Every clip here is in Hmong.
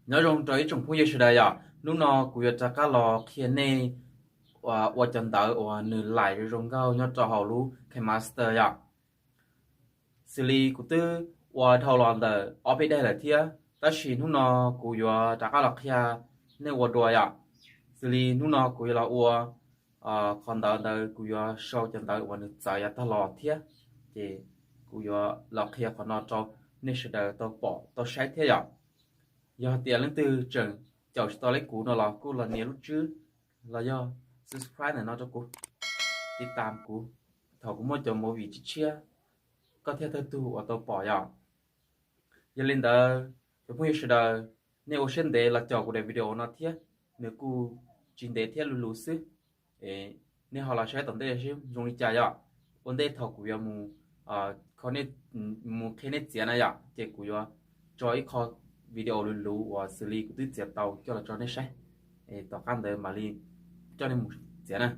Nyob zoo rau ib tsoom phooj ywg sawv daws yom, hnub no kuv yuav rov qab los qhia nej ua cov ntawv uas nws laim zoo zoo nkauj nyob rau hauv lub KineMaster yom. Xws li kuv twb ua dhau los ntawm ob peb daim lawm thiab, tab sis hnub no kuv yuav rov qab los qhia nej ua dua yom. Xws li hnub no kuv yuav los ua qhov ntawv ntawd, kuv yuav sau cov ntawv uas nws txawv yav tag los thiab, ces kuv yuav los qhia qhov no rau nej sawv daws tau pom tau saib thiab yom. Yog hais tias leej twg tseem caum tsis tau li kuv no los kuj los nias lub tswb los yog subscribe ntawm no rau kuv, tiv tam kuv, thaum kuv muaj cov movie tshiab tshiab koj thiaj tau tug uas tau pom yom. Yog li ntawd, cov phooj ywg sawv daws, nej ua siab ntev los caum kuv daim video no thiab, nws kuj tsis ntev thiab, luv luv xwb. Nej ho los saib tom ntej seb zoo li cas yom. Ua ntej thaum kuv yuav mus, mus qhia nej txiav na yom, ces kuv yuav tso ib qho video luv luv uas xws li kuv twb txiav tau coj los tso nej saib. Tom qab ntawd mam li coj nej mus txiav na.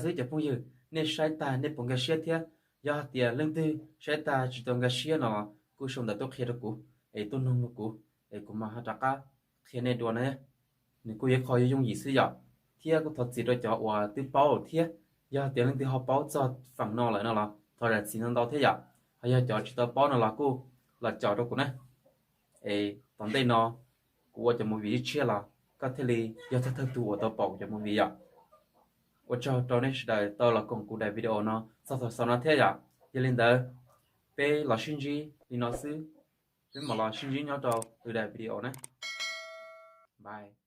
xwb cov phooj ywg, nej saib tag nej puas nkag siab thiab? Yog hais tias leej twg saib tag tsis tau nkag siab no los kuj sau ntawv tuaj qhia rau kuv, es tuaj noog rau kuv, es kuv mam ho rov qab qhia nej dua na. Nws kuj yog qhov yooj yim xwb yom. Thiab kuj thov txim rau cov uas twb paub lawm thiab, yog hais tias leej twg ho paub txog feem no lawm no los thov zam txim ntau ntau thiab yom. Ho yog cov tsis tau paub no los kuj los caum rau kuv na. Es tom ntej no kuv ua cov movie ib tshiab los koj thiaj li yog thawj thawj tug uas tau pom kuv cov movie yom. Ua tsaug rau nej sawv daws tau los koom kuv daim video no txog thaum xaus no thiab yom. Yog li ntawd, peb los sib ntsib li no xwb, peb mam los sib ntsib nyob rau lwm daim video na. Bye.